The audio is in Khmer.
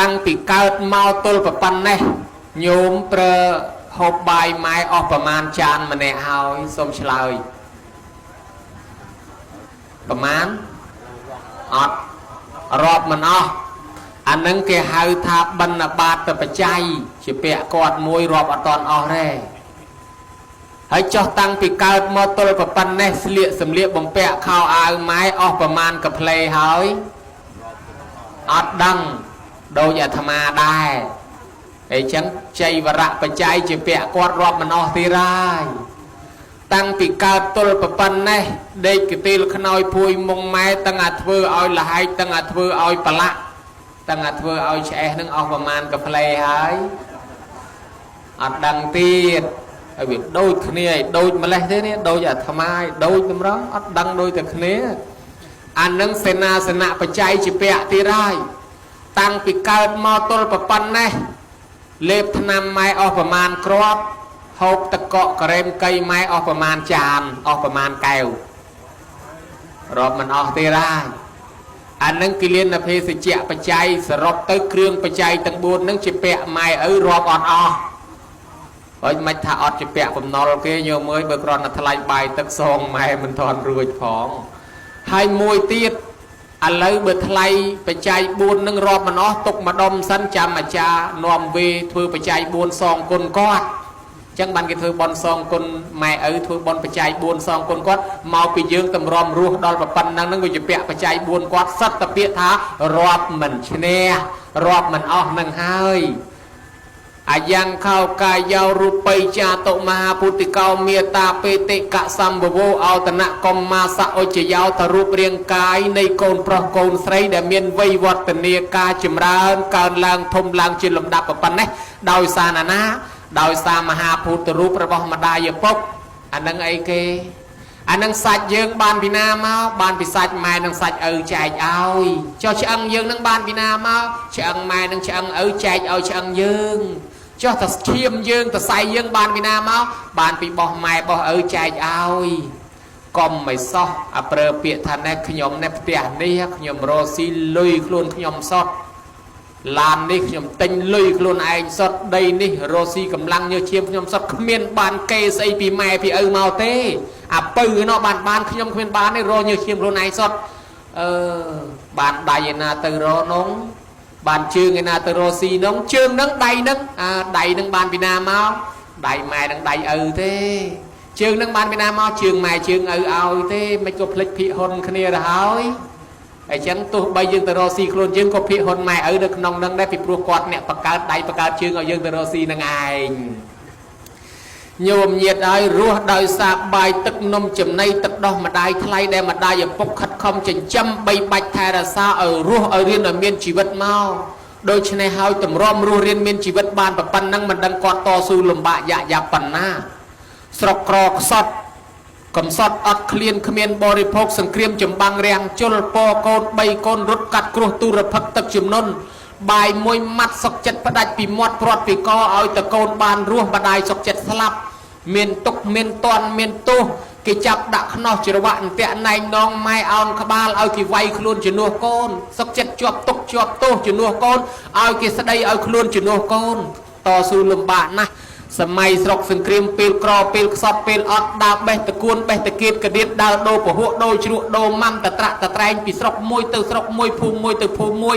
តាំងពីកើតមកទល់ប៉ុណ្ណេះញោមប្រើហូបបាយម៉ែអស់ប្រមាណចានម្នាក់ហើយសូមឆ្លើយប្រមាណអត់រាប់មិនអស់អានឹងគេហៅថាបណ្ឌបាតបច្ច័យជាពាក្យគាត់មួយរាប់អត់តន់អស់ទេហើយចោះតាំងពីកើតមកទល់ប៉ុណ្ណេះស្លៀកសម្លៀកបំពាក់ខោអាវម៉ែអស់ប្រមាណកាផ្លេហើយអត់ដឹងដូចអាត្មាដែរអីចឹងចៃវរៈបច្ច័យជាពាក្យគាត់រាប់មិនអស់ទេរាយតាំងពីកើតទល់ប៉ុណ្ណេះដេកកទីលខ្នើយភួយមុងម៉ែតាំងអាធ្វើឲ្យលហែកតាំងអាធ្វើឲ្យប្រឡាក់តាំងអាធ្វើឲ្យឆ្អេះនឹងអស់ប្រមាណកាផ្លេហើយអត់ដឹងទៀតហើយវាដូចគ្នាឲ្យដូចម្លេះទេនេះដូចអាត្មាឲ្យដូចតម្រង់អត់ដឹងដូចតែគ្នាអានឹងសេនាសនៈបច្ច័យជាពាក្យទៀតហើយតាំងពីកើតមកទល់ប៉ុណ្ណេះលេបថ្នាំម៉ែអស់ប្រមាណគ្រាប់ហូបទឹកកកការ៉េមកៃម៉ែអស់ប្រមាណចានអស់ប្រមាណកែវរាប់មិនអស់ទេហើយអានឹងគិលានភេសជ្ជៈបច្ច័យសរុបទៅគ្រឿងបច្ច័យទាំង4នឹងជាពាក្យម៉ែឪរាប់អត់អស់ហើយមិនថាអត់ជាពាក្យបំណុលគេញោមអើយបើគ្រាន់តែថ្លៃបាយទឹកសងម៉ែមិនថន់រួចផងហើយមួយទៀតឥឡូវបើថ្លៃបច្ច័យ4នឹងរាប់មិនអស់ទុកម្ដុំសិនចាំអាចារ្យនាំវេធ្វើបច្ច័យ4សងគុណគាត់ចឹងបានគេធ្វើបន់សងគុណម៉ែឪធ្វើបន់បច្ច័យ4សងគុណគាត់មកពីយើងតម្រាំរស់ដល់ប៉ុណ្ណឹងហ្នឹងវាជាពាក្យបច្ច័យ4គាត់សិតតែពាក្យថារាប់មិនឈ្នះរាប់មិនអស់នឹងហើយអាយ៉ាងខោកាយោរូបីចាតុមហាពុទ្ធិកោមេតាបេតិកសម្ភវោអោតនៈកម្មាសអុចយោតរូបរាងកាយនៃកូនប្រុសកូនស្រីដែលមានវ័យវឌ្ឍនាការចម្រើនកើនឡើងធំឡើងជាលំដាប់ប៉ុណ្ណេះដោយសារណាណាដោយសារមហាភូតរូបរបស់ម្ដាយឪពុកអានឹងអីគេអានឹងសាច់យើងបានពីណាមកបានពីសាច់ម៉ែនិងសាច់ឪចែកឲ្យចុះឆ្អឹងយើងនឹងបានពីណាមកឆ្អឹងម៉ែនិងឆ្អឹងឪចែកឲ្យឆ្អឹងយើងចុះតែឈាមយើងតសៃយើងបានពីណាមកបានពីបោះម៉ែបោះឪចែកឲ្យកុំមិនសោះអាប្រើពាក្យថាណែខ្ញុំណែផ្ទះនេះខ្ញុំរកស៊ីលុយខ្លួនខ្ញុំសតឡាននេះខ្ញុំទិញលុយខ្លួនឯងសុតដីនេះរកស៊ីកម្លាំងញើសឈាមខ្ញុំសុតគ្មានបានគេស្អីពីម៉ែពីឪមកទេអាពៅណោះបានខ្ញុំគ្មានបានទេរកញើសឈាមខ្លួនឯងសុតអឺបានដៃឯណាទៅរកនងបានជើងឯណាទៅរកស៊ីនងជើងនឹងដៃនឹងអាដៃនឹងបានពីណាមកដៃម៉ែនឹងដៃឪទេជើងនឹងបានពីណាមកជើងម៉ែជើងឪឲ្យទេមិនក៏ភ្លេចភិហ៊ុនគ្នាទៅហើយអញ្ចឹងទោះបីយើងទៅរកស៊ីខ្លួនយើងក៏ភាកហ៊ុនម៉ែឪនៅក្នុងនឹងដែរពីព្រោះគាត់អ្នកបង្កើតដៃបង្កើតជើងឲ្យយើងទៅរកស៊ីនឹងឯងញោមញាតឲ្យរស់ដោយសារបាយទឹកនំចំណីទឹកដោះម្ដាយថ្លៃដែលម្ដាយឪពុកខិតខំចិញ្ចឹមបីបាច់ថែរក្សាឲ្យរស់ឲ្យរៀនឲ្យមានជីវិតមកដូច្នេះហើយតម្រាំរស់រៀនមានជីវិតបានប៉ុណ្ណឹងមិនដឹងគាត់តស៊ូលំបាកយ៉ាក់យ៉ាប់ប៉ុណ្ណាស្រុកក្រខ្សត់កំសត់អត់ឃ្លានគ្មានបរិភោគសង្គ្រាមចម្បាំងរាំងជលពកូន3កូនរត់កាត់គ្រោះទូរភឹកទឹកជំនន់បាយមួយម៉ាត់សុកចិត្តផ្ដាច់ពីមាត់ព្រាត់ពីកឲ្យតកូនបានរស់ម្ដាយសុកចិត្តស្លាប់មានទុកមានតន់មានទោសគេចាប់ដាក់ខ្នោះច្រវាក់អន្ទាក់ណែងនងម៉ែអោនក្បាលឲ្យគេវាយខ្លួនជំនួសកូនសុកចិត្តជាប់ទុកជាប់ទោសជំនួសកូនឲ្យគេស្ដីឲ្យខ្លួនជំនួសកូនតស៊ូលំបាកណាស់សម័យស្រុកសង្គ្រាមពេលក្រពេលខ្សត់ពេលអត់ដើរបេះតកួនបេះតកៀតកដៀតដើរដូរពហុដូរជ្រក់ដូរម៉ាំតត្រាក់តត្រែងពីស្រុកមួយទៅស្រុកមួយភូមិមួយទៅភូមិមួយ